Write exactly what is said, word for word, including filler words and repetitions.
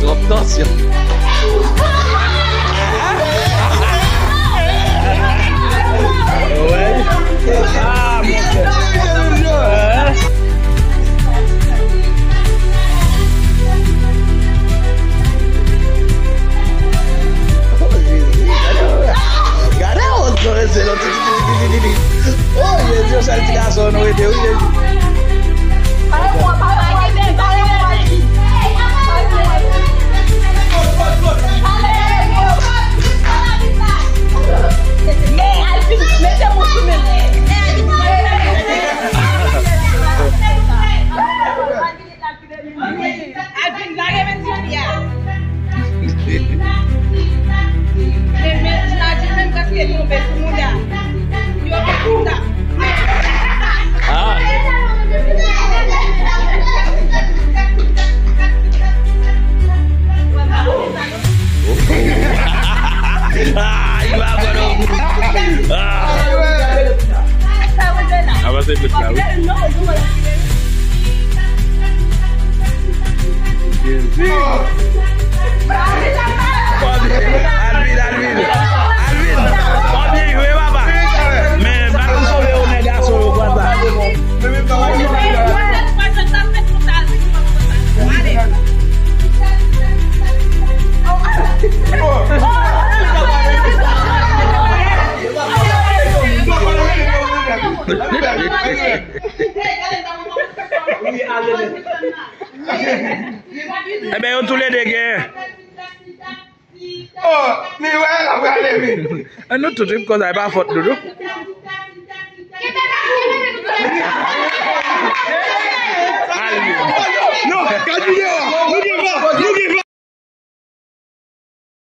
Twòp tansyon. Wè. Ah, monchè. Oh, Jezi, gade, gade, oh, Jezi, non. Oh, Jezi, yon sèl ti gason nou rete, wi, Jezi. Alvin, lage men jodi a. Men, men, Nadine menm prèske tonbe sou mouda. Yo te kontan. Ah. Ah, li pa bon non. Ah. Avanse plis la, wi. Jezi. Alvin, Alvin. Alvin. Byen jwe, papa. Men, pa tou sove yo, nèg gason yo, konsa. Ebyen, yo toulede gen. Oh, men wè, l ap rale, wi. An nou tout, wi, konsa, e pa fòt nou, non. Non, gad videyo a. Nou gen van, nou gen